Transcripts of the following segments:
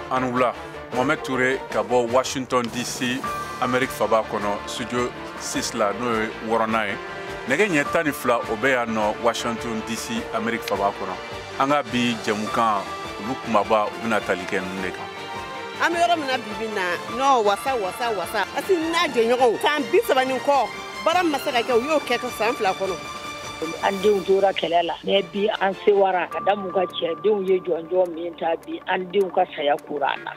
An wula. Mohamed Touré ka bɔ Washington DC, Amérique faba kɔnɔ, studio 6 la, n'o ye wɔɔrɔnan ye. Nɛgɛ ɲɛ 12, o bɛ yan nɔ Washington DC, Amérique faba kɔnɔ. An ka bi jɛmukan, olu kumaba, u bɛna tali kɛ ninnu de kan. An bɛ yɔrɔ min na bi bi na, non, wasa wasa wasa, parce que n'a jɛɲɔgɔnw san 30 ni kɔ, baara min ma se ka kɛ, u y'o kɛ ka san 2 kɔnɔ. An denw tora kɛlɛ la, mais bi an sewara ka da mun ka cɛdenw ye jɔnjɔn min ta bi, an denw ka saya kura an na.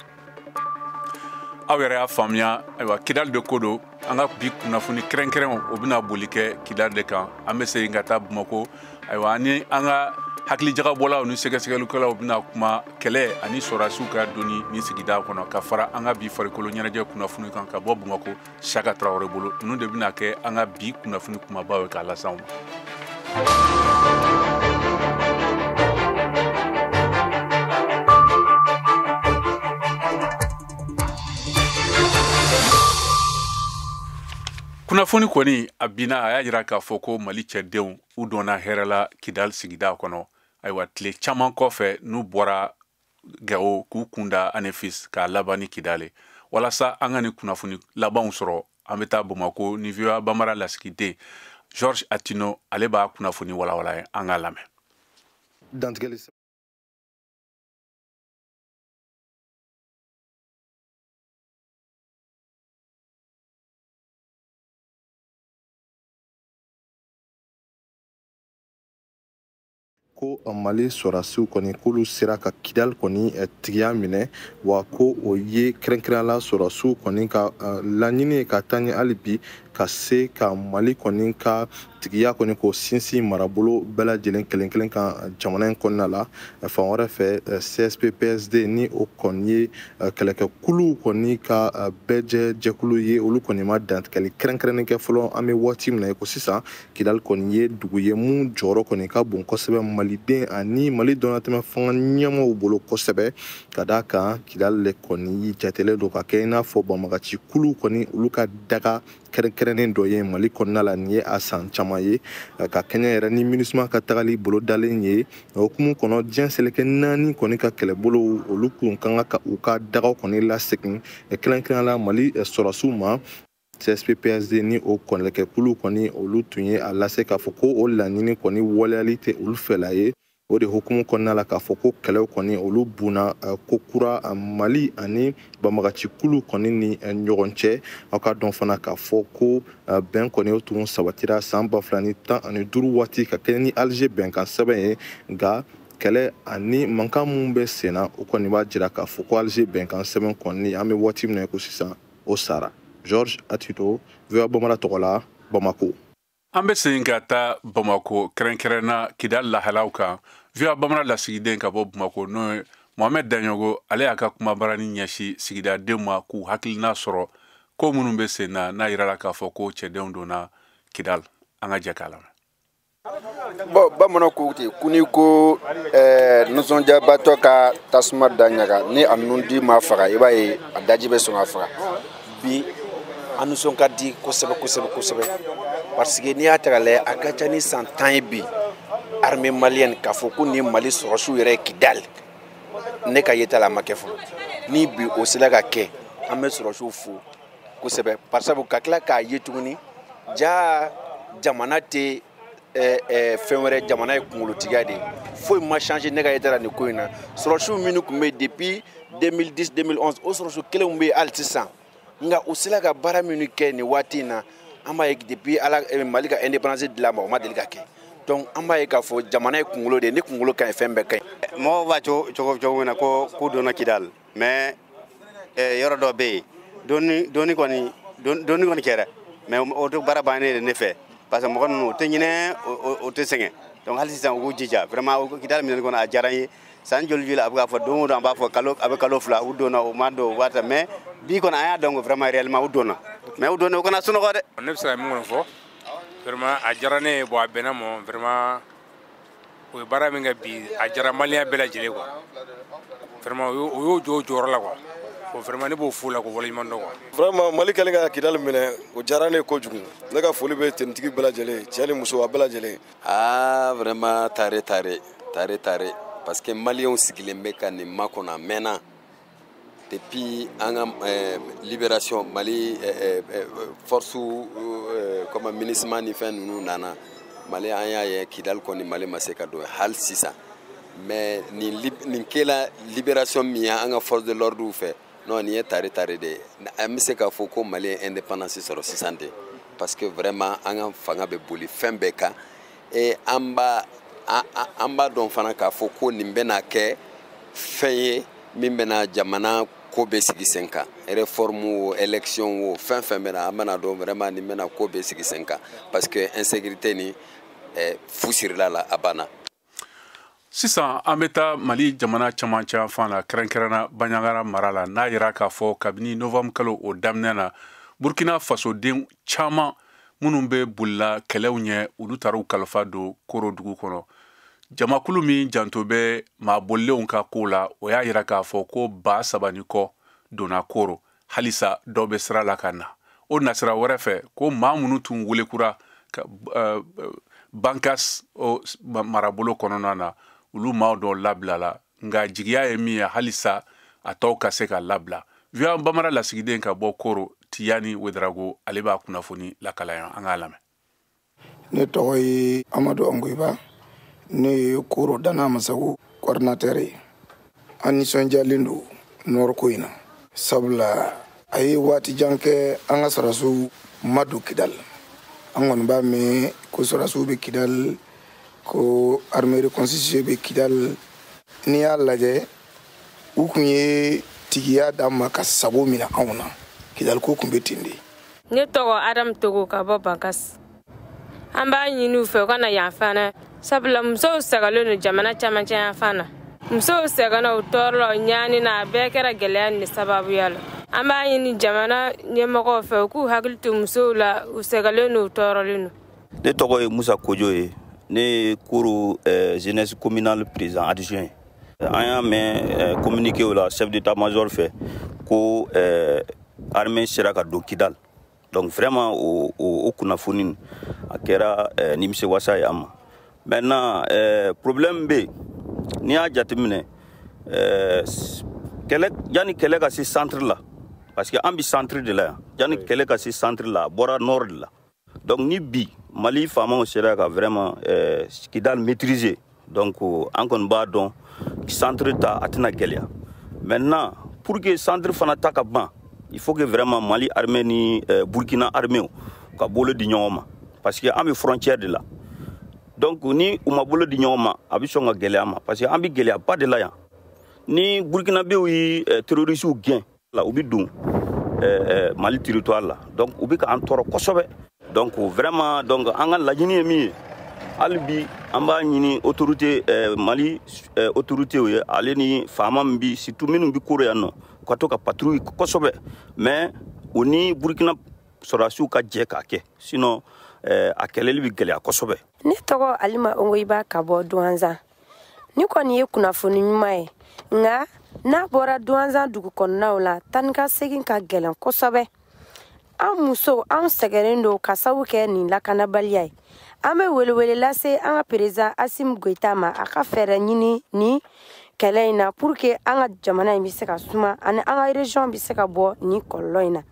Aw yɛrɛ y'a faamuya, ayiwa, Kidali de ko don. An ka bi kunnafoni kɛrɛnkɛrɛnw, o bɛna boli kɛ Kidali de kan. An bɛ segin ka taa Bamako, ayiwa, ani an ka hakilijagabɔlaw ni sɛgɛsɛgɛlikɛlaw bɛna kuma kɛlɛ ani sɔrɔdasiw ka doni ni sigida kɔnɔ, ka fara an ka bi farikolo ɲɛnajɛ kunnafoni kan ka bɔ Bamako, Saka Tarawele bolo. Ninnu de bɛna kɛ an ka bi kunnafoni kumabaw ye k'a lase aw ma. Kunnafoni kɔni a binna, a y'a jira k'a fɔ ko Mali cɛdenw, u donna hɛrɛ la Kidali sigida kɔnɔ. Ayiwa, tile caman kɔfɛ n'u bɔra Gawo k'u kunda Anefis k'a laban ni Kidali. Walasa an ka nin kunnafoni labanw sɔrɔ, an bɛ taa Bamako ni VOA Bambara lasigiden George Atino, ale b'a kunnafoni walawala ye. An k'a lamɛn. Dantigɛli. Ko Mali sɔrɔdasiw kɔni, k'olu sera ka Kidali kɔni tigiya minɛ, wa ko o ye kɛrɛnkɛrɛnnenya la sɔrɔdasiw kɔni ka laɲini ye ka taa ɲɛ hali bi, ka se ka Mali kɔni ka tigiya kɔni k'o sinsin marabolo bɛɛ lajɛlen kelen kelen kan jamana in kɔnɔna la. Fan wɛrɛ fɛ, CSP PSD, ni o kɔni ye kɛlɛkɛkuluw kɔni ka bɛɛjɛ jɛkulu ye, olu kɔni ma dantigɛli kɛrɛnkɛrɛnnen kɛ fɔlɔ. An bɛ waati min na i ko sisan, Kidali kɔni ye dugu ye mun jɔyɔrɔ kɔni ka bon kosɛbɛ maliden ani Mali dɔnnatɛmɛ fanga ɲɛmaaw bolo kosɛbɛ, ka d'a kan Kidali de kɔni jatelen don ka kɛ i n'a fɔ banbagaci kuluw kɔni, olu ka daga kɛrɛnkɛrɛnnen dɔ ye Mali kɔnɔna la. Nin ye a san caman ye ka kɛɲɛ yɛrɛ ni MINUSMA ka tagali bolodalen ye. O hukumu kɔnɔ, diɲɛ seleke naani kɔni ka kɛlɛbolow, olu kun kan ka u ka dagaw kɔni lasegin kɛrɛnkɛrɛnnenya la Mali sɔrɔdasiw ma. CSP PSD ni o kɔnɛkɛkulu kɔni, olu tun ye a lase k'a fɔ ko o laɲini kɔni waleyali tɛ olu fɛla ye. O de hukumu kɔnɔna la, k'a fɔ ko kɛlɛw kɔni, olu bunna ko kura Mali ani banbagacikulu kɔni ni ɲɔgɔn cɛ. Aw ka dɔn fana k'a fɔ ko bɛn kɔni, o tun sabatira san 2015 waati ka kɛɲɛ ni Alger bɛnkan sɛbɛn ye, nka kɛlɛ ani mankan mun bɛ sen na, o kɔni b'a jira k'a fɔ ko Alger bɛnkan sɛbɛn kɔni, an bɛ waati min na ko sisan, o sara. George Atito, VOA Bambara tɔgɔ la, Bamako. An bɛ segin ka taa Bamako, kɛrɛnkɛrɛnna Kidali lahalaw kan. VOA Bambara lasigiden ka bɔ Bamako, n'o ye Mohamed Daɲogo, ale y'a ka kumabarani ɲɛsin sigidadenw ma k'u hakilina sɔrɔ ko minnu bɛ sen na, n'a yirala k'a fɔ ko cɛdenw donna Kidali. An ka jɛ k'a lamɛn. Bon, bamananw ko ten ko n'i ko nisɔndiyabatɔ ka tasuma da ɲaga ni a nundi ma faga, i b'a ye a daji bɛ sɔn ka faga. Bi an nisɔn ka di kosɛbɛ kosɛbɛ kosɛbɛ, parce que n'i y'a ta k'a lajɛ, a ka ca ni san 10 ye bi, armée malienne k'a fɔ ko nin Mali sɔrɔdasiw yɛrɛ ye Kidali, ne ka yeta la, a ma kɛ fɔlɔ. Ni bi o sera ka kɛ, an bɛ sɔrɔdasiw fo kosɛbɛ, par sabu ka tila k'a ye tuguni ja jamana tɛ fɛn wɛrɛ, jamana ye kunkolotigiya de ye. Foyi ma changer ne ka yeta la nin ko in na. Sɔrɔdasiw minnu tun bɛ yen depuis 2010, 2011, o sɔrɔdasiw kelenw bɛ yen hali sisan, nka u sera ka baara minnu kɛ nin waati in na, an b'a ye depuis ala Mali ka indépendance dilan ma, o ma deli ka kɛ. Donc an b'a ye k'a fɔ jamana ye kunkolo de ye, ni kunkolo ka ɲi, fɛn bɛɛ ka ɲi. Mɔgɔw b'a cogo cogo min na ko k'u donna Kidali, mais yɔrɔ dɔ bɛ yen, doni doni kɔni doni kɔni kɛra, mais o tɛ baara bannen de ne fɛ, parce que mɔgɔ ninnu, o tɛ ɲinɛ, o tɛ sɛgɛn. Donc hali sisan, u k'u jija vraiment. Kidali minɛli kɔnɔ, a diyara n ye. San joli joli a bɛ k'a fɔ don o don, an b'a fɔ kalo a bɛ kalo 2, u donna, u ma don, u b'a ta, mais bi kɔni an y'a dɔn ko vraiment réellement u donna. Mais u donna, u kana sunɔgɔ dɛ. Ne bɛ se ka min kɔni fɔ, vraiment a diyara ne ye. Bon, a bɛnna ma vraiment. U ye baara min kɛ bi, a diyara maliyɛn bɛɛ lajɛlen quoi. Vraiment, u y'o jɔ o jɔyɔrɔ la quoi. Bon, vraiment ne b'o fo la k'o waleɲuman dɔn quoi. Vraiment, Mali kɛlen ka Kidali minɛ, o diyara ne ye kojugu. Ne ka foli bɛ tenitigi bɛɛ lajɛlen, cɛ ni muso, a bɛɛ lajɛlen. Ah, vraiment, tare tare tare tare, parce que maliyɛnw sigilen bɛ ka nin makɔnɔ a mɛnna. Depuis an ka libération, Mali force comme MINUSMA ni fɛn ninnu nana Mali, an y'a ye Kidal kɔni, Mali ma se ka don hali sisan. Mais nin kɛla libération min ye an ka force de l'ordre fɛ, non, nin ye tare tare de ye. An bɛ se k'a fɔ ko Mali ye indépendance sɔrɔ sisan de, parce que vraiment an ka fanga bɛ boli fɛn bɛɛ kan. Et an b'a dɔn fana k'a fɔ ko nin bɛna kɛ fɛn ye min bɛna jamana ko bɛ sigi sen kan. Réforme o, élection o, fɛn fɛn bɛna, an bɛna dɔn vraiment nin bɛna ko bɛ sigi sen kan, parce que insécurité ni fu sirila la, a banna. Sisan an bɛ taa Mali jamana camancɛ fan la, kɛrɛnkɛrɛnna Banjagara mara la, n'a yira k'a fɔ kabini novembre kalo o daminɛ na, Burkina Fasoden caman minnu bɛ bolila kɛlɛw ɲɛ, olu taara u kalifa don Koro dugu kɔnɔ. Jamakulu min janto bɛ maa bolilenw ka ko la, o y'a yira k'a fɔ ko 3000 ni kɔ donna Koro. Halisa dɔ bɛ sira la ka na. O nasira wɛrɛ fɛ, ko maa minnu tun welekura ka Bankas o marabolo kɔnɔna na, olu maaw dɔw labilala, nka jigiya ye min ye, halisa a tɔw ka se ka labila. VOA Bambara lasigiden ka bɔ Koro, Tiyani Wedarago, ale b'a kunnafoni lakalaya, an k'a lamɛn. Ne tɔgɔ ye Amadu Angoyiba, ne ye Koro Dana Masago coordinateur ye. An nisɔndiyalen don nord ko in na, sabula a ye waati jan kɛ an ka sɔrɔdasiw ma don Kidali. An kɔni b'a mɛn ko sɔrɔdasiw bɛ Kidali, ko armée reconstituée bɛ Kidali. N'i y'a lajɛ, u kun ye tigiya d'an ma ka sago minɛ anw na. Kidali ko kun bɛ ten de. Ne tɔgɔ Adamu Togo ka bɔ Bankas. An b'a ɲini u fɛ u ka na yan fana, sabula musow sɛgɛnlen don jamana camancɛ yan fan na. Musow sɛgɛnna, u tɔɔrɔla, u ɲaani na, a bɛɛ kɛra gɛlɛya nin sababuya la. An b'a ɲini jamana ɲɛmɔgɔw fɛ u k'u hakili to musow la, u sɛgɛnlen don, u tɔɔrɔlen don. Ne tɔgɔ ye Musa Kojo ye, ne ye Koro jeunesse communale président adjoint. An y'a mɛn communiqué la chef d'état major fɛ ko armée sera ka don Kidal. Donc vraiment o kunnafoni a kɛra nimisiwasa ye an ma. Maintenant problème bɛ yen. N'i y'a jateminɛ, kɛlɛ, yanni kɛlɛ ka se centre la, parce que an bi centre de la yan, yanni kɛlɛ ka se centre la, a bɔra nord de la. Donc ni bi Mali faamaw sera ka vraiment Kidal maîtriser, donc an kɔni b'a dɔn centre ta a tɛna gɛlɛya. Maintenant, pour que centre fana ta ka ban, il faut que vraiment Mali armée ni Burkina armée ka bolo di ɲɔgɔn ma, parce que an bɛ frontière de la. Donc ni u ma bolo di ɲɔgɔn ma, a bɛ sɔn ka gɛlɛya ma, parce que an bɛ gɛlɛyaba de la yan. Ni Burkinabéw ye terroristes gɛn la, u bɛ don Mali territoire la, donc u bɛ k'an tɔɔrɔ kosɛbɛ. Donc vraiment, donc an ka laɲini ye min ye hali bi, an b'a ɲini autorité Mali autorité ye, ale ni faama min bi, surtout minnu bi Koro yan nɔ, u ka to ka patrouille kosɛbɛ, mais u ni Burkina sɔrɔdasiw ka jɛ k'a kɛ, sinon a kɛlɛli bɛ gɛlɛya kosɛbɛ. Ne tɔgɔ Alima Ongoyiba ka bɔ Duwanzan. Ni kɔni ye kunnafoni ɲuman ye, nka n'a bɔra Duwanzan dugu kɔnɔnaw la, taa ni ka segin ka gɛlɛn kosɛbɛ. An musow, an sɛgɛnnen don ka sabu kɛ nin lakanabaliya ye. An bɛ welewele lase an ka président Assimi Goïta ma, a ka fɛɛrɛ ɲini ni kɛlɛ in na pour que an ka jamana in bɛ se ka suma ani an ka région bɛ se ka bɔ nin kɔlɔlɔ in na.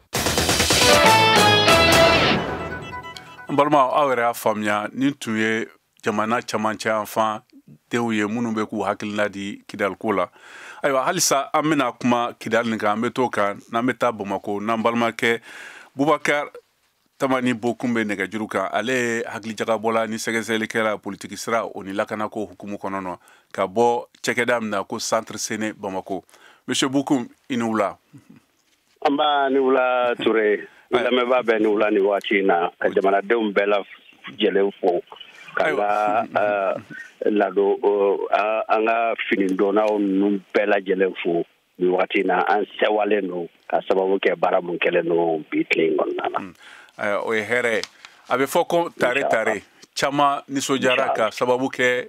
N balimaw, aw yɛrɛ y'a faamuya, nin tun ye jamana camancɛ yanfan denw ye minnu bɛ k'u hakilina di Kidaliko la. Ayiwa, halisa an bɛna kuma Kidali nin kan, an bɛ t'o kan n'an bɛ taa Bamako, n'an balimakɛ Bubakar Tamani Bokun bɛ nɛgɛjuru kan. Ale ye hakilijagabɔla ni sɛgɛsɛgɛlikɛla politiki sira o ni lakanako hukumu kɔnɔ, ka bɔ cɛkɛda min na ko Centre Sene Bamako. Monsieur Bokum, i ni wula. An b'a ni wula Ture, ni lamɛnbaa bɛɛ ni wula ni waati in na, ka jamanadenw bɛɛ lajɛlen fo, ka ka ladon an ka finidonnaw ninnu bɛɛ lajɛlen fo ni waati in na. An sɛwalen don ka sababu kɛ baara mun kɛlen don bi tile in kɔnɔna na. O ye hɛrɛ ye. A bɛ fɔ ko tare tare, caman nisɔndiyara ka sababu kɛ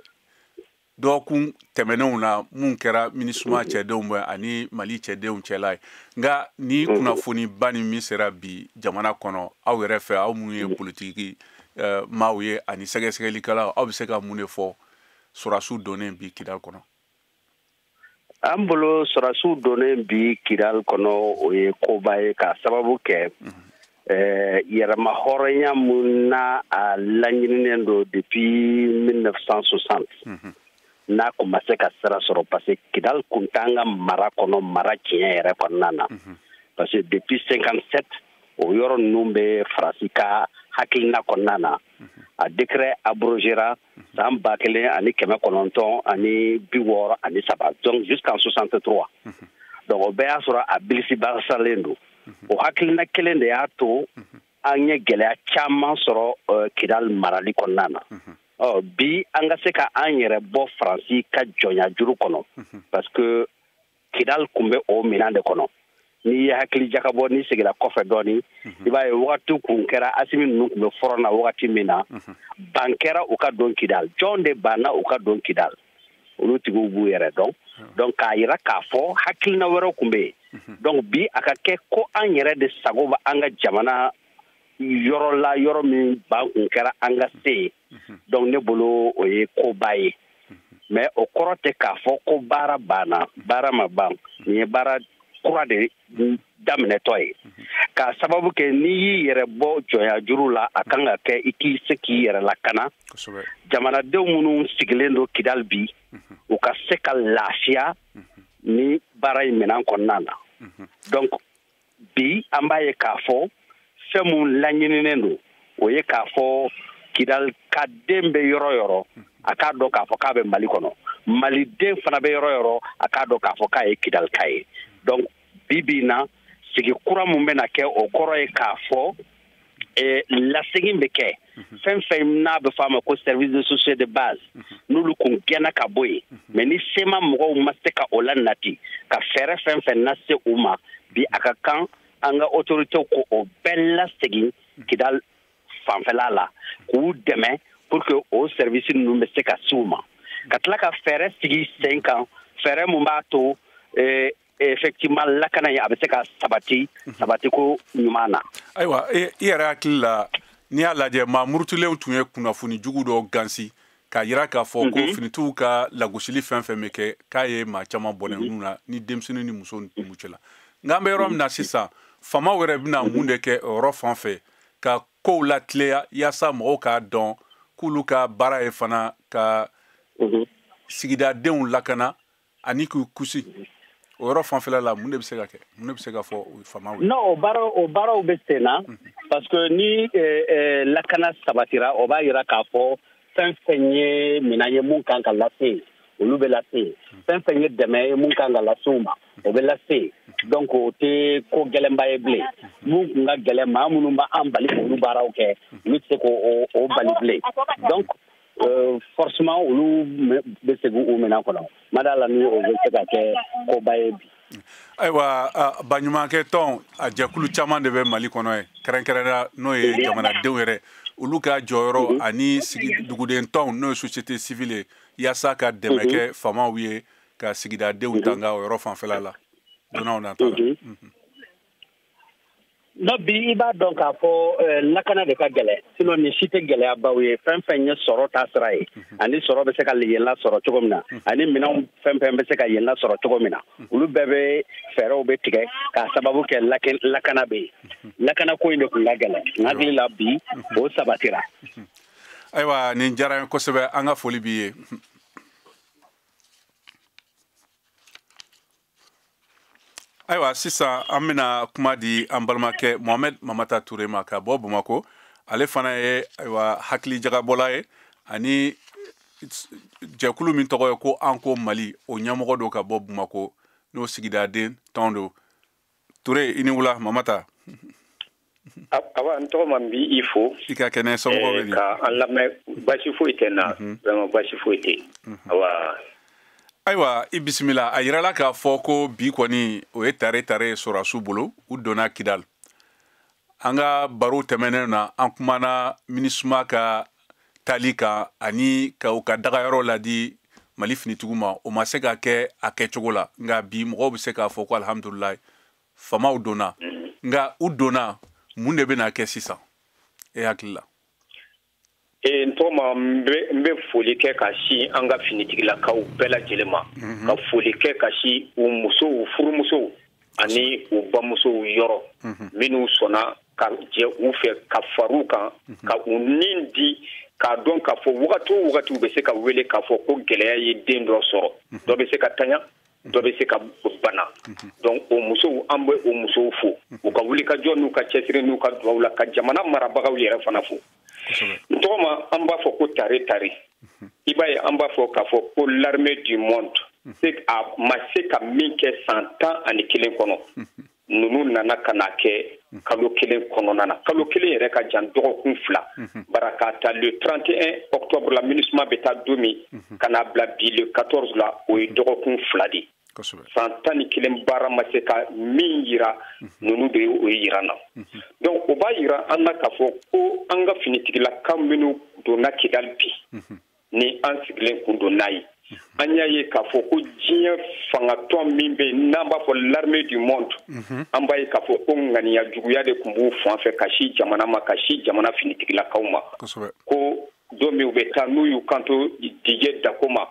dɔgɔkun tɛmɛnenw na mun kɛra MINUSMA cɛdenw bɛ ani Mali cɛdenw cɛla ye. Nka ni kunnafoniba ni min sera bi jamana kɔnɔ, aw yɛrɛ fɛ, aw minnu ye politiki maaw ye ani sɛgɛsɛgɛlikɛlaw, aw bɛ se ka mun de fɔ sɔrɔdasiw donnen bi Kidali kɔnɔ? An bolo sɔrɔdasiw donnen bi Kidal kɔnɔ, o ye koba ye, k'a sababu kɛ yɛrɛma hɔrɔnya mun n'a a laɲininen don depuis 1960, n'a kun ma se ka sira sɔrɔ, parce que Kidal kun t'an ka mara kɔnɔ, mara tiɲɛ yɛrɛ kɔnɔna na, parce que depuis 57, o yɔrɔ ninnu bɛ Faransi ka hakilina kɔnɔna na. A décret abrogera san 1963, donc jusqu'en 63. Donc o bɛɛ y'a sɔrɔ a bilisi basalen don. O hakilina kelen de y'a to an ye gɛlɛya caman sɔrɔ Kidal marali kɔnɔna na. Ɔ bi, an ka se ka an yɛrɛ bɔ Faransi ka jɔnya juru kɔnɔ, parce que Kidal kun bɛ o minɛn de kɔnɔ. N'i ye hakili jakabɔ, n'i seginna kɔfɛ dɔɔni, i b'a ye wagati kun kɛra, Asimi ninnu kun bɛ front na wagati min na, ban kɛra u ka don Kidal. Jɔn de banna u ka don Kidal? Olu tigiw b'u yɛrɛ dɔn. Donc k'a yira k'a fɔ hakilina wɛrɛw kun bɛ yen. Donc bi, a ka kɛ ko an yɛrɛ de sago bɛ an ka jamana yɔrɔ la, yɔrɔ min ban kun kɛra an ka se yen. Donc ne bolo, o ye koba ye, mais o kɔrɔ tɛ k'a fɔ ko baara banna. Baara ma ban. Nin ye baara kura de daminɛtɔ ye, k'a sababu kɛ n'i y'i yɛrɛ bɔ jɔnya juru la, a kan ka kɛ i k'i se k'i yɛrɛ lakana. Jamanadenw minnu sigilen don Kidal bi, u ka se ka lafiya ni baara in minɛn kɔnɔna na. Donc bi, an b'a ye k'a fɔ fɛn mun laɲininen don, o ye k'a fɔ Kidal ka den bɛ yɔrɔ yɔrɔ, a k'a dɔn k'a fɔ k'a bɛ Mali kɔnɔ. Maliden fana bɛ yɔrɔ yɔrɔ, a k'a dɔn k'a fɔ k'a ye Kidalika ye. Donc bi bi in na, sigi kura mun bɛna kɛ, o kɔrɔ ye k'a fɔ lasegin bɛ kɛ fɛn fɛn n'a bɛ fɔ a ma ko service de société de base, n'olu kun gɛnna ka bɔ yen. Mais ni CMA mɔgɔw ma se ka o la nati ka fɛɛrɛ fɛn fɛn lase u ma, bi a ka kan an ka autorités ko o bɛɛ lasegin Kidal fanfɛla la, k'u dɛmɛ pour que o service ninnu bɛ se ka s'u ma, ka tila ka fɛɛrɛ sigi sen kan, fɛɛrɛ mun b'a to effectivement lakana ye, a bɛ se ka sabati sabatiko ɲuman na. Ayiwa, i yɛrɛ hakili la, n'i y'a lajɛ, maa murutilenw tun ye kunnafoni jugu dɔ gansi k'a yira k'a fɔ ko finitigiw ka lagosili fɛn fɛn bɛ kɛ, k'a ye maa caman bɔnɛ ninnu na, ni denmisɛnnin ni muso ninnu cɛla. Nka an bɛ yɔrɔ min na sisan, faamaw yɛrɛ bɛna mun de kɛ o yɔrɔ fan fɛ ka kow latileya, yaasa mɔgɔw k'a dɔn k'olu ka baara ye fana ka sigidadenw lakana ani k'u kusi? O yɔrɔ fanfɛla la, mun de bɛ se ka kɛ? Mun de bɛ se ka fɔ faamaw ye? Non, o baaraw bɛ sen na, parce que ni lakana sabatira, o b'a yira k'a fɔ fɛn fɛn ye minɛn ye mun kan ka lase yen, olu bɛ lase yen. Fɛn fɛn ye dɛmɛ ye mun kan ka lase u ma, o bɛ lase yen. Donc o tɛ ko gɛlɛnba ye bilen. Mun kun ka gɛlɛn, maa minnu b'an bali k'olu baaraw kɛ, olu tɛ se k'o o bali bilen. Donc forcément olu bɛ segin u minɛn kɔnɔ. Ma d'a la ni o bɛ se ka kɛ koba ye bi. Ayiwa, baɲumankɛ tɔn, a jɛkulu caman de bɛ Mali kɔnɔ ye, kɛrɛnkɛrɛnnenya n'o ye jamanadenw yɛrɛ, olu ka jɔyɔrɔ ani sigi duguden tɔnw, n'o ye société civile ye, yaasa ka dɛmɛ kɛ faamaw ye ka sigidadenw tanga o yɔrɔ fanfɛla la donnaw nata la. Non, bi i b'a dɔn k'a fɔ lakana de ka gɛlɛn, sinon nin si tɛ gɛlɛyabaw ye. Fɛn fɛn ye sɔrɔ ta sira ye, ani sɔrɔ bɛ se ka yen lasɔrɔ cogo min na, ani minɛnw fɛn fɛn bɛ se ka yen lasɔrɔ cogo min na, olu bɛɛ bɛ fɛɛrɛw bɛ tigɛ k'a sababu kɛ lakana bɛ yen. Lakana ko in de kun ka gɛlɛn. N hakili la, bi o sabatira. Ayiwa, nin diyara n ye kosɛbɛ. An ka foli b'i ye. Ayiwa, sisan an bɛna kuma di an balimakɛ Mohamɛd Mamata Ture ma ka bɔ Bamako. Ale fana ye, ayiwa, hakili jagabɔla ye, ani jɛkulu min tɔgɔ ye ko An Ko Mali, o ɲɛmɔgɔ don ka bɔ Bamako, n'o sigidaden tɔn don. Ture, i ni wula, Mamata. Awa, n tɔgɔ ma, n b'i fo. I ka kɛnɛ, somɔgɔw bɛ di? Ka an lamɛn, basi foyi tɛ n na, vraiment basi foyi tɛ. Awa. Ayiwa, i bisimila. A yirala k'a fɔ ko bi kɔni, o ye tare tare ye sɔrɔdasiw bolo, u donna Kidal. An ka baro tɛmɛnen na, an kumana MINUSMA ka tali kan ani ka u ka dagayɔrɔ ladi Mali finitigiw ma. O ma se ka kɛ a kɛcogo la. Nka bi, mɔgɔw bɛ se k'a fɔ ko alihamudulilayi, famaw donna. Nka u donna, mun de bɛna kɛ sisan, e hakili la? N tɔgɔma, n bɛ foli kɛ ka sin an ka finitigilakaw bɛɛ lajɛlen ma, ka foli kɛ ka sin u musow, furumusow ani u bamusow yɔrɔ minnu sɔnna ka jɛ u fɛ ka far'u kan, ka u nin di, k'a dɔn k'a fɔ wagati o wagati u bɛ se ka wele k'a fɔ ko gɛlɛya ye den dɔ sɔrɔ, dɔ bɛ se ka taɲa, dɔ bɛ se ka bana. Donc o musow, an bɛ o musow fo u ka wulikajɔ n'u ka cɛsiri n'u ka duwawu la, ka jamana marabagaw yɛrɛ fana fo. N tɔgɔma, an b'a fɔ ko tare tare, i b'a ye, an b'a fɔ k'a fɔ ko l'armée du monde a ma se ka min kɛ san 11 kɔnɔ, ninnu nana ka na kɛ kalo kelen kɔnɔna na. Kalo kelen yɛrɛ ka jan dɔgɔkun 2 bara, k'a ta le 31 octobre la, MINUSMA bɛ taa don min, ka n'a bila bi le 14 la, o ye dɔgɔkun 2 de. San 11 baara ma se ka min yira, ninnu de ye o yira na. Donc o b'a yira an na k'a fɔ ko an ka finitigilaka minnu donna Kidali bi, ni an sigilen kun don n'a ye, an y'a ye k'a fɔ ko diɲɛ fangatɔn min bɛ yen n'an b'a fɔ l'armée du monde, an b'a ye k'a fɔ ko ŋaniya juguya de tun b'u fan fɛ ka si jamana ma, ka si jamana finitigilakaw ma, ko don min u bɛ taa, n'u y'u kanto Didier Dacko ma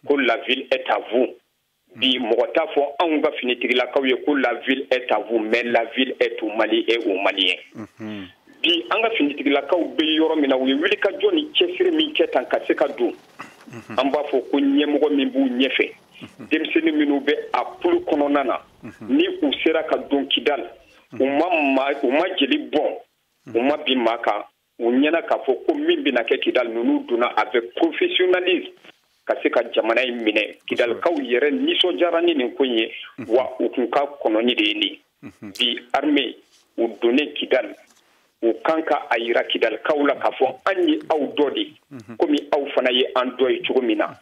ko "La ville est à vous". Bi mɔgɔ t'a fɔ anw ka finitigilakaw ye ko "La ville est à vous", mais la ville est au Mali et aux Maliens. Bi an ka finitigilakaw bɛ yɔrɔ min na, u ye wulikajɔ ni cɛsiri min kɛ tan ka se ka don, an b'a fɔ ko ɲɛmɔgɔ min b'u ɲɛfɛ, denmisɛnnin minnu bɛ a kulu kɔnɔna na, ni u sera ka don Kidal, u ma maa, u ma jeli bɔn, u ma bin maa kan, u ɲɛna k'a fɔ ko min bɛna kɛ Kidal, ninnu donna avec professionnalisme ka se ka jamana in minɛ. Kidalikaw yɛrɛ nisɔndiyara ni nin ko in ye, wa u kun ka kɔnɔni de ye nin. Bi armée u donnen Kidal, u kan ka a yira Kidalikaw la k'a fɔ an ye aw dɔ de, komi aw fana ye an dɔ ye cogo min na.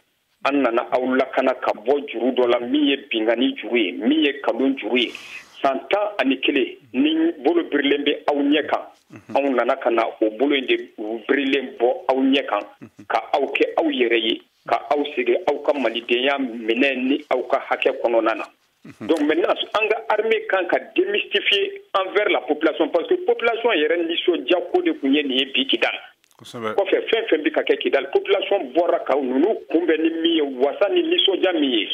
An nana aw lakana ka bɔ juru dɔ la min ye bingani juru ye, min ye kalon juru ye. San 11 ni bolo birilen bɛ aw ɲɛ kan, anw nana ka na o bolo in de birilen bɔ aw ɲɛ kan, ka aw kɛ aw yɛrɛ ye, ka aw sigi aw ka malidenya minɛ ni aw ka hakɛ kɔnɔna na. Donc maintenant, an ka armée kan ka démystifier envers la population, parce que population yɛrɛ nisɔndiya ko de tun ye nin ye bi Kidal. Kɔfɛ, fɛn fɛn bɛ ka kɛ Kidal, population bɔra ka ninnu kunbɛn ni min ye, wasa ni nisɔndiya min ye,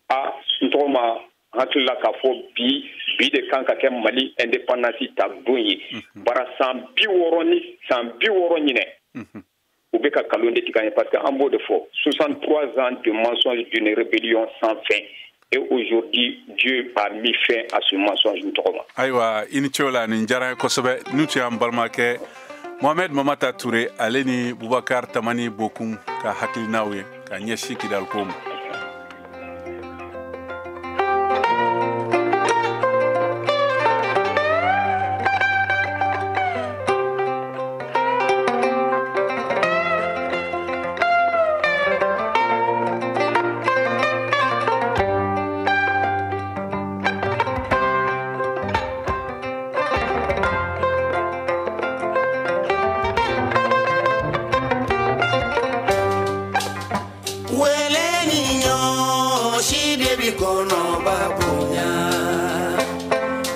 a n tɔgɔ ma, hakili la k'a fɔ bi bi de kan ka kɛ Mali indépendance ta don ye. Bara san 60 ni san 60 ɲinɛ, u bɛ ka kalon de tigɛ an ye, parce que an b'o de fɔ, 63 ans de mensonge d'une rébellion sans fin, et aujourd'hui Dieu a mis fin à ce mensonge, n tɔgɔ ma. Ayiwa, i ni ce o la, nin diyara n ye kosɛbɛ. N'u tun y'an balimakɛ Mohamed Mamata Ture, ale ni Bubakar Tamani Bokun ka hakilinaw ye ka ɲɛsin Kidaliko ma. Wele ni ɲɔ si de bi kɔnɔba bonya,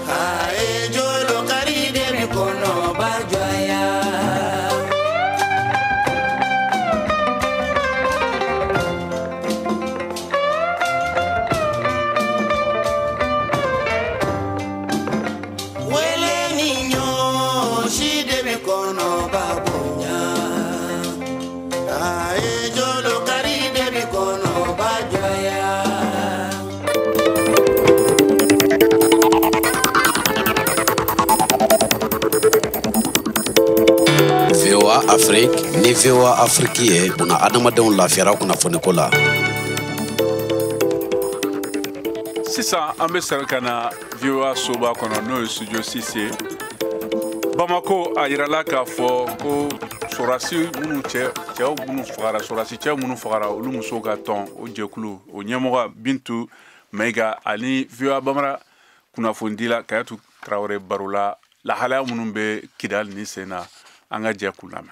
aye jolo kari de bi kɔnɔba jɔya. Wele ni ɲɔ si de bi kɔnɔba bonya, aye jolo kari de bi kɔnɔba jɔya. VOA Afrique ni VOA Afrique ye buna adamadenw lafiyara kunnafoniko la. Sisan an bɛ sɛgɛ ka na VOA soba kɔnɔ, n'o ye studio 6 ye Bamako. A yirala k'a fɔ ko sɔrɔdasi minnu cɛ, cɛw minnu fagara, sɔrɔdasi cɛw minnu fagara, olu musow ka tɔn, o jɛkulu, o ɲɛmɔgɔ Bintu Mayiga ani VOA Bamara kunnafonidila Kayatu Tarawele barola lahalaya minnu bɛ Kidali ni sen na. An ka jɛ k'u lamɛn.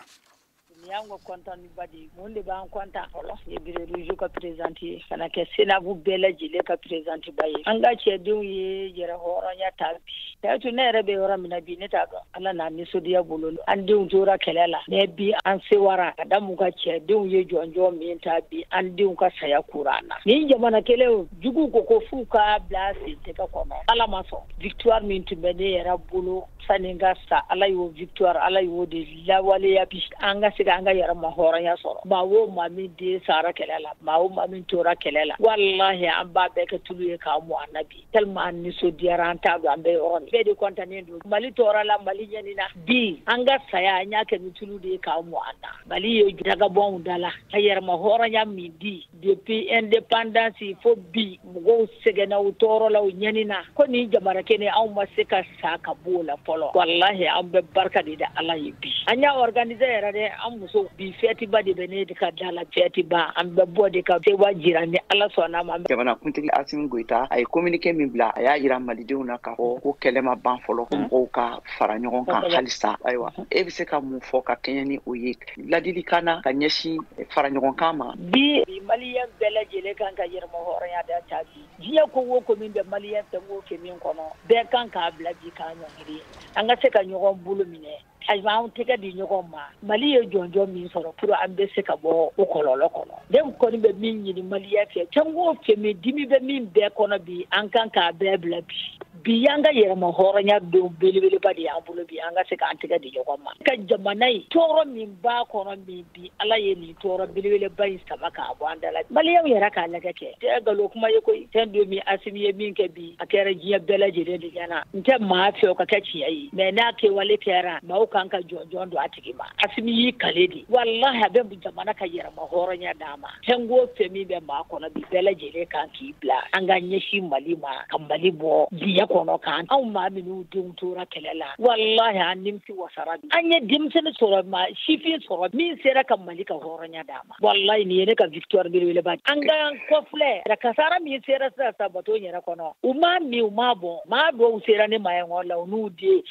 Nin y'an ka kɔntan ba de ye. Mun de b'an kɔntan fɔlɔ ye? Béret rouge ka présidente ye, ka na kɛ CENAV bɛɛ lajɛlen ka présidente ba ye. An ka cɛdenw ye yɛrɛ hɔrɔnya ta bi. Tayatu, ne yɛrɛ bɛ yɔrɔ min na bi, ne t'a dɔn. Ala n'a nisɔndiya bolo, an denw tora kɛlɛ la, mais bi an sewara ka da mun ka cɛdenw ye jɔnjɔn min ta bi, an denw ka saya kura an na. Nin jamana kelen jugu ko f'u ka bila sen tɛgɛ kɔnɔ, Ala ma sɔn. Victoire min tun bɛ ne yɛrɛ bolo sani n ka sa, Ala y'o victoire, Ala y'o de lawaleya bi, an ka se ka an ka yɛrɛma hɔrɔnya sɔrɔ. Maa o maa min den sara kɛlɛ la, maa o maa min tora kɛlɛ la, walahi an b'a bɛɛ kɛ tulu ye k'a mɔn an na bi. Tellement an nisɔndiyara, an t'a dɔn an bɛ yɔrɔ min. Bɛɛ de kɔntannen don. Mali tɔɔrɔ la, Mali ɲɛnina bi, an ka saya an y'a kɛ ni tulu de ye k'a mɔn an na. Mali ye dagabɔnw da la ka yɛrɛma hɔrɔnya min di depuis indépendance fo bi, mɔgɔw sɛgɛnna, u tɔɔrɔ la, u ɲɛnina. Ko nin jamana kelen anw ma se ka sa ka bɔ o la fɔlɔ. Walahi an bɛ barika de da Ala ye bi. An y'a organiser yɛrɛ dɛ, an musow bi fête ba de bɛ ne ka da la, fête ba, an bɛ bɔ de ka sewa jira ni Ala sɔnna ma. Jamanakuntigi Asimi Goyita, a ye communiqué min bila, a y'a jira malidenw na k'a fɔ ko kɛlɛ ma ban fɔlɔ, ko mɔgɔw ka fara ɲɔgɔn kan halisa. Ayiwa, e bɛ se ka mun fɔ ka kɛɲɛ ni o ye ladilikan na ka ɲɛsin fara ɲɔgɔn kan ma? Bi maliyɛn bɛɛ lajɛlen kan ka yɛrɛma hɔrɔnya da ta bi. Diɲɛ ko o ko min bɛ maliyɛn fɛn o fɛn min kɔnɔ, bɛɛ kan k'a bila bi k'a ɲɔngiri. An ka se ka ɲɔgɔn bolo minɛ, ayiwa an tɛgɛ di ɲɔgɔn ma. Mali ye jɔnjɔn min sɔrɔ pour an bɛ se ka bɔ o kɔlɔlɔ kɔnɔ. Ne kɔni bɛ min ɲini maliyɛn fɛ, fɛn o fɛn min dimi bɛ min bɛɛ kɔnɔ bi, an kan k'a bɛɛ bila bi. Bi y'an ka yɛrɛma hɔrɔnya don belebeleba de y'an bolo bi, an ka se k'an tɛgɛ di ɲɔgɔn ma. Ka jamana in tɔɔrɔ min b'a kɔnɔ min bi, Ala ye nin tɔɔrɔ belebeleba in sama k'a bɔ an da la. Maliyɛnw yɛrɛ k'a lajɛ kɛ. Tɛ nkalon kuma ye koyi. Fɛn don min Asimi ye min kɛ bi, a kɛra diɲɛ bɛɛ lajɛlen de ɲɛna. N tɛ maa fɛ o ka kɛ tiɲɛ ye, mais n'a kɛwale kɛra, maaw kan ka jɔnjɔn don a tigi ma. Asimi y'i kale de. Walahi a bɛ jamana ka yɛrɛma hɔrɔnya d'a ma. Fɛn o fɛn min bɛ maa kɔnɔ bi, bɛɛ lajɛlen kan k'i bila. An ka ɲɛsin Mali ma, ka Mali bɔ diɲɛ kɔnɔ kan. Anw maa minnu denw tora kɛlɛ la, walahi an nimisi wasara bi. An ye denmisɛnnin sɔrɔ, maa sifin sɔrɔ min sera ka Mali ka hɔrɔnya d'a ma. Walahi nin ye ne ka victoire belebeleba. An k'an kɔfilɛ kasara min sera sisan sa bato yɛrɛ kɔnɔ, u m'a min, u m'a bɔn. Maa dɔw sera ne ma yan la, u n'u den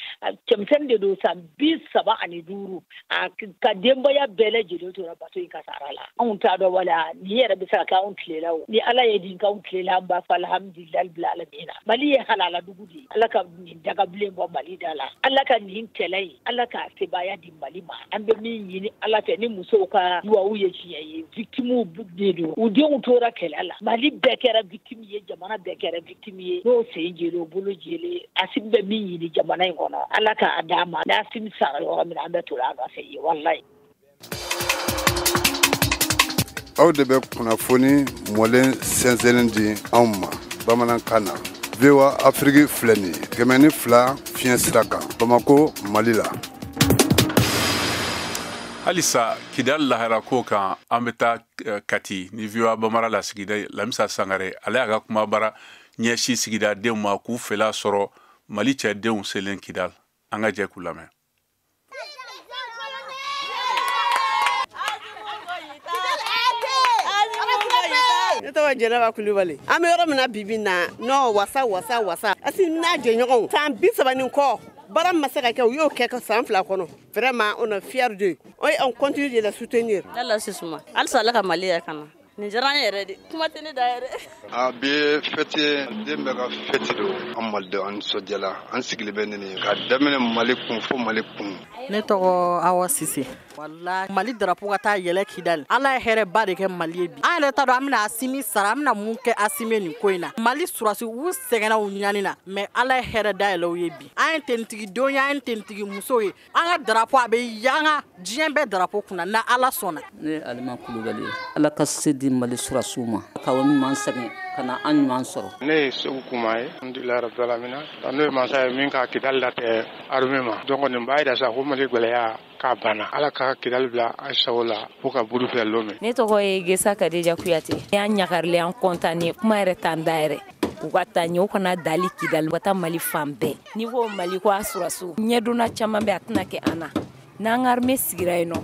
cɛmisɛnnin de don, san 35, a ka denbaya bɛɛ lajɛlen tora bato in kasara la. Anw t'a dɔn wala nin yɛrɛ bɛ se ka kɛ anw tile la o. Ni Ala ye nin k'anw tile la, an b'a fɔ alhamdulilayi bila alamina. Mali ye halala dugu de ye. Ala ka nin dagabilen bɔ Mali da la. Ala ka nin kɛlɛ in, Ala k'a sebaaya di Mali ma. An bɛ min ɲini Ala fɛ, ni musow ka duwawu ye tiɲɛ ye, victimes de don, u denw tora kɛlɛ la. Mali bɛɛ kɛra victime ye, jamana bɛɛ kɛra victime ye. N'o sen jelen, o bolo jelen, Asimi bɛ min ɲini jamana in kɔnɔ, Ala k'a d'a ma. Ni Asimi sara yɔrɔ min na, an bɛ to a nɔfɛ yen, walayi. Aw de bɛ kunnafoni mɔlen sɛnsɛnnen di anw ma bamanankan na. VOA Afrique filɛ nin ye 102 fiɲɛ sira kan, Bamako, Mali la. Halisa Kidal lahara ko kan, an bɛ taa Kati ni VOA Bamara la sigida Lamisa Sangare, ale y'a ka kumabara ɲɛsin sigidadenw ma k'u fɛla sɔrɔ Mali cɛdenw selen Kidal. An ka jɛ k'u lamɛn. Ne tɔgɔ Jɛnɛba Kulubali. An bɛ yɔrɔ min na bi bi in na, non wasa wasa wasa. Asimi n'a jɛɲɔgɔnw san 30 ni kɔ, baara ma se ka kɛ, u y'o kɛ ka san 2 kɔnɔ. Vraiment on est fiers d'eux et on continue de les soutenir. Ala sisuma. Halisa Ala ka Mali yɛrɛ kana. Nin diyara an yɛrɛ de. Kuma tɛ ne da yɛrɛ. A bi ye fête ye, den bɛɛ ka fête don. An malidenw, an nisɔndiyala, an sigilen bɛ ni nin ye. Ka daminɛ Mali kun fo Mali kun. Ne tɔgɔ Awa Sise. Walahi Mali drapeau ka taa yɛlɛ Kidal. Ala ye hɛrɛ ba de kɛ Mali ye bi. An yɛrɛ t'a dɔn an bɛna Asimi sara, an bɛna mun kɛ Asimi nin ko in na. Mali surasi u sɛgɛnna, u ɲani na, mais Ala ye hɛrɛ dayɛlɛ u ye bi. An ye tenitigidenw ye, an ye tenitigi musow ye. An ka drapeau a bɛ yanga diɲɛ bɛɛ drapeau kunna na Ala sɔnna. Ne ye Alima Kulubali ye. Ala ka se di Mali surasiw ma. Ka o ɲuman sɛgɛn ka na an ɲuman sɔrɔ. Ne ye Segu Kuma ye. Alhamdulilayi rabbil alamina. N'o ye mansa ye min ka Kidali latɛ armée ma. Donc nin b'a jira sa ko Mali gɛlɛya k'a banna. Ala ka Kidali bila an sago la fo ka buru filɛ lon min. Ne tɔgɔ ye Gesa Kadeja Kuyate. An ɲagarilen, an kɔntannen, kuma yɛrɛ t'an da yɛrɛ. U ka taa ɲɛ, u kana dali Kidali, u ka taa Mali fan bɛɛ. N'i ko Mali ko a surasiw, ɲɛdonna caman bɛ, a tɛna kɛ an na. N'an ka armée sigira yen nɔ,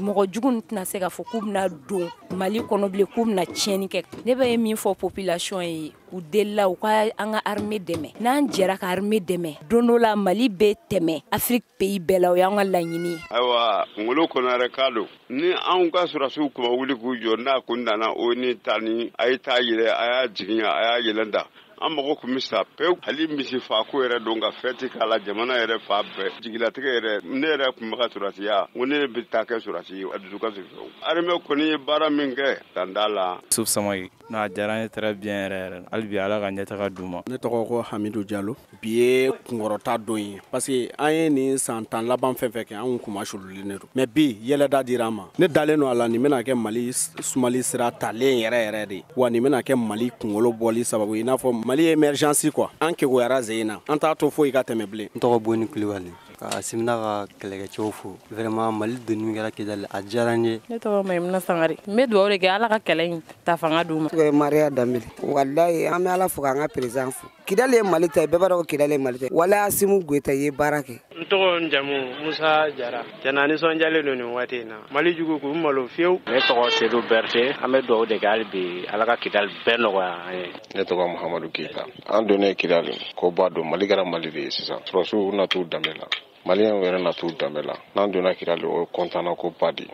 mɔgɔ jugu ninnu tɛna se k'a fɔ k'u bɛna don Mali kɔnɔ bilen, k'u bɛna tiɲɛni kɛ. Ne bɛ min fɔ population ye, u delila u ka an ka armée dɛmɛ. N'an jɛra ka armée dɛmɛ, don dɔ la Mali bɛ tɛmɛ Afrique pays bɛɛ la, o y'an ka laɲini ye. Ayiwa, Ngolo Konare ka don. Ni anw ka surasiw kuma wuli k'u jɔ, n'a kun nana o ni ta ni a ye taa yɛlɛ, a y'a jigin, a y'a yɛlɛn da. An mago tun bɛ sa pewu, hali misi fa ko yɛrɛ don ka fɛti k'a la, jamana yɛrɛ fa bɛɛ jigilatigɛ yɛrɛ. Ne yɛrɛ tun bɛ ka sɔrɔdasiya, n ko ne bɛ taa kɛ sɔrɔdasi ye, a dusu ka sigi fewu. Armée kɔni ye baara min kɛ, dan t'a la. Yusuf Samake, n'a diyara n ye très bien yɛrɛ yɛrɛ, hali bi Ala ka ɲɛtaga d'u ma. Ne tɔgɔ ko Hamidu Jalo. Bi ye kunkɔrɔta don ye, parce que an ye nin san 10 laban fɛn fɛn kɛ, anw kun ma sululen de don, mais bi yɛlɛda dira an ma. Ne dalen don a la, nin bɛna kɛ Mali sumali sira talen yɛrɛ yɛrɛ de, wa nin bɛna kɛ Mali kunkolo bɔli sababu ye, i n'a fɔ Mali émergence quoi. An kegoyara ze in na, an t'a to foyi ka tɛmɛ bilen. N tɔgɔ Boni Kulibali, ka Asimi n'a ka kɛlɛkɛcɛw fo. Vraiment Mali donni min kɛra Kidali, a diyara n ye. Ne tɔgɔ Mayimuna Sangare. N bɛ dugawu de kɛ Ala ka kɛlɛ in ta fanga d'u ma. Mariya Danbele. Walayi, an bɛ Ala fo k'an ka président fo. Kidali ye Mali ta ye, bɛɛ b'a dɔn ko Kidali ye Mali ta ye. Walayi, Asimi Goyita ye baara kɛ. N tɔgɔ n jamu Musa Jara. Jana nisɔndiyalen don nin waati in na. Mali jugu k'u malo fiyewu. Ne tɔgɔ Sedu Berete. An bɛ dugawu de kɛ hali bi Ala ka Kidali bɛɛ nɔgɔya an ye. Ne tɔgɔ Muhamadu Keyita. An donnen Kidali, ko ba don Mali kɛra Mali de ye sisan. Sɔrɔdasiw na t'u danbe la, Maliyɛnw yɛrɛ na t'u danbe la. N'an donna Kidali, o ye kɔntanna ko ba de ye.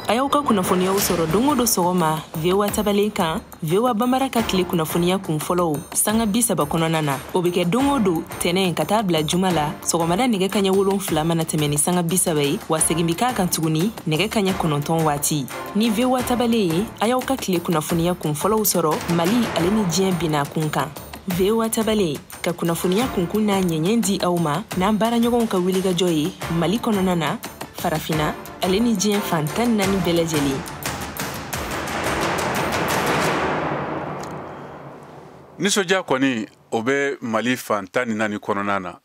A y'aw ka kunnafoniyaw sɔrɔ don o don sɔgɔma VOA tabalen kan, VOA Bambara ka tile kunnafoniya kun fɔlɔw sanga 30 kɔnɔna na. O bɛ kɛ don o don tɛnɛn ka taa bila juma la, sɔgɔmada nɛgɛ kaɲɛ 7 mana tɛmɛ ni sanga 30 ye, wa segin bɛ k'a kan tuguni nɛgɛ kaɲɛ 9 waati. Ni VOA tabalen ye, a y'aw ka tile kunnafoniya kun fɔlɔw sɔrɔ Mali ale ni diɲɛ binna kun kan. VOA tabalen ka kunnafoniya kunkun n'a ɲɛɲɛ di aw ma n'an baaraɲɔgɔnw ka wulikajɔ ye Mali kɔnɔna na, Farafina ale ni diɲɛ fan 14 bɛɛ lajɛlen. Nisɔndiya kɔni o bɛ Mali fan 14 kɔnɔna na.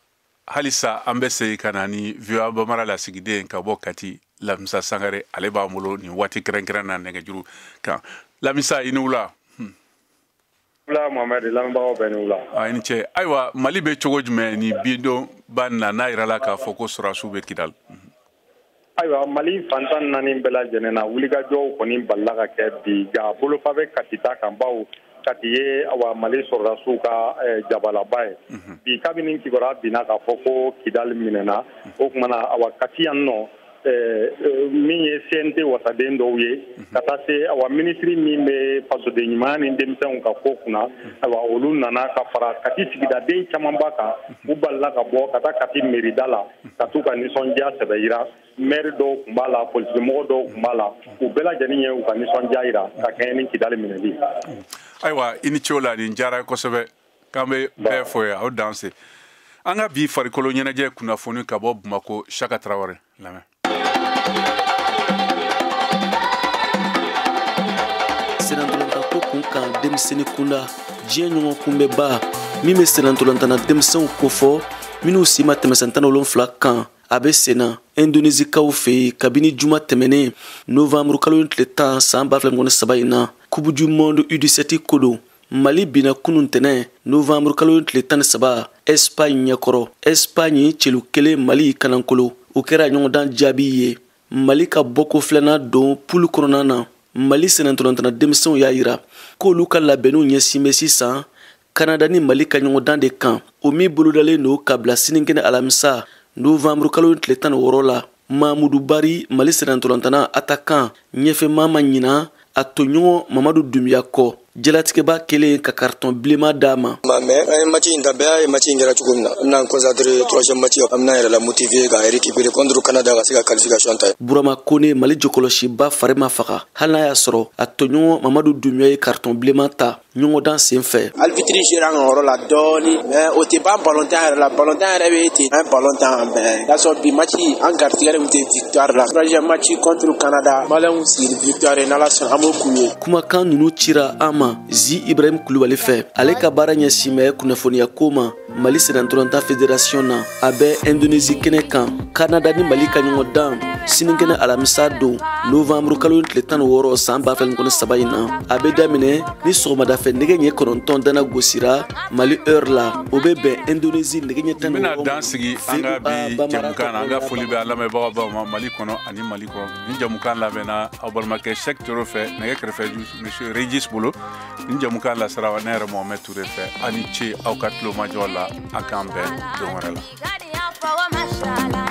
Halisa an bɛ segin ka na ni VOA Bambara lasigiden ka bɔ Kati, Lamisa Sangare, ale b'an bolo nin waati kɛrɛnkɛrɛn na nɛgɛjuru kan. Lamisa, i ni wula. Wula Mohamed, lamɛnbagaw bɛɛ ni wula. A i ni ce. Ayiwa, Mali bɛ cogo jumɛn ni bidon ba na n'a yirala k'a fɔ ko sɔrɔdasiw bɛ Kidali? Ayiwa, Mali fan 14 bɛɛ lajɛlen na, wulikajɔw kɔni balila ka kɛ bi, nka bolofa bɛ Kati ta kan, bawo Kati ye awa Mali sɔrɔdasiw ka jabalaba ye bi. Kabini kibaruya binna k'a fɔ ko Kidali minɛna, o tuma na awa Kati yan nɔ, min ye CNT wasaden dɔw ye, ka taa se awa minisiri min bɛ fasoden ɲumanya ni denmisɛnw ka ko kunna, ayiwa olu nana ka fara Kati sigidaden camanba kan. U balila ka bɔ ka taa Kati merida la ka t'u ka nisɔndiya sɛbɛ yira. Maire dɔw tun b'a la, politikimɔgɔ dɔw tun b'a la, u bɛɛ lajɛlen ye u ka nisɔndiya yira ka kɛɲɛ ni Kidali minɛli. Ayiwa, i ni ce o la, nin diyara kosɛbɛ, k'an bɛ bɛɛ fo yan, aw danse. An ka bi farikolo ɲɛnajɛ kunnafoni ka bɔ Bamako, Saka Tarawele lamɛn. Senantolantako kun kan denmisɛnnin kunda, diɲɛ ɲɔgɔn kunbɛba min bɛ senantolantana denmisɛnw kofɔ minnu si ma tɛmɛ san 17 kan, a bɛ senna Indonésikaw fɛ yen kabini juma tɛmɛnen novembre kalo tile 10 san 2023 in na. Coupe du monde U17 ko don. Mali binna kunun tɛnɛn novembre kalo tile 13 Espagne ɲɛkɔrɔ. Espagne celu 1 Mali kanankolo. O kɛra ɲɔgɔndan jaabi ye. Mali ka bɔko filanan don poule kɔnɔna na. Mali senantolantana denmisɛnw y'a yira k'olu ka labɛnniw ɲɛsin bɛ sisan Kanada ni Mali ka ɲɔgɔndan de kan, o min bolodalen don ka bila sinikɛnɛ alamisa novembre kalo tile 16 la. Mamudu Bari, Mali senantolantana attaquant ɲɛfɛmaa ma ɲina a tɔɲɔgɔn Mamadu Dunbiya kɔ, jalatigɛba kelen ka carton bilenman d'a ma. Mais an ye match in ta, bɛɛ y'a ye match in kɛra cogo min na. An bɛna concentrer troisième match, an bɛna yɛrɛ la motiver ka récupérer contre Canada ka se ka qualification ta. Burama Kone, Mali jɔkɔlɔsiba fari ma faga hali n'a y'a sɔrɔ a tɔɲɔgɔn Mamadu Dunbiya ye carton bilenman ta ɲɔgɔndan sen fɛ. Arbitre géré an ka yɔrɔ la dɔɔni, mais o tɛ ban ballontan yɛrɛ la. Ballontan yɛrɛ bɛ ten, an ye ballon tan an bɛɛ. Y'a sɔrɔ bi match an garijɛgɛ de tun tɛ victoire la. Troisième match contre Canada, Maliyɛnw sigi victoire ye, n'Ala sɔnna an b'o k'u ye. Kumakan ninnu cira an ma Zi Ibrahim Kulubali fɛ. Ale ka baara ɲɛsin bɛ kunnafoniya ko ma Mali senantolatan fédération na. A bɛ Indonésie kɛnɛ kan, Canada ni Mali ka ɲɔgɔn dan sinikɛnɛ alamisa don novembre kalo tile 16 san 2023 in na. A bɛ daminɛ ni sɔgɔmada fɛ nɛgɛ ɲɛ 9 dana gosira Mali heure la, o bɛ bɛn Indonésie nɛgɛ ɲɛ 16. N bɛna dan sigi an ka bi jɛmukan na. An ka foli bɛ an lamɛnbagaw ma Mali kɔnɔ ani Mali kɔnɔ. Ni jɛmukan labɛnna aw balimakɛ Cheick Toro fɛ, nɛgɛ kɛrɛfɛ monsieur Regis bolo. Ni jɛmukan lasera ne yɛrɛ Mohamed Touré fɛ. Aw ni ce aw ka tulomajɔ la, an k'an bɛn don wɛrɛ la.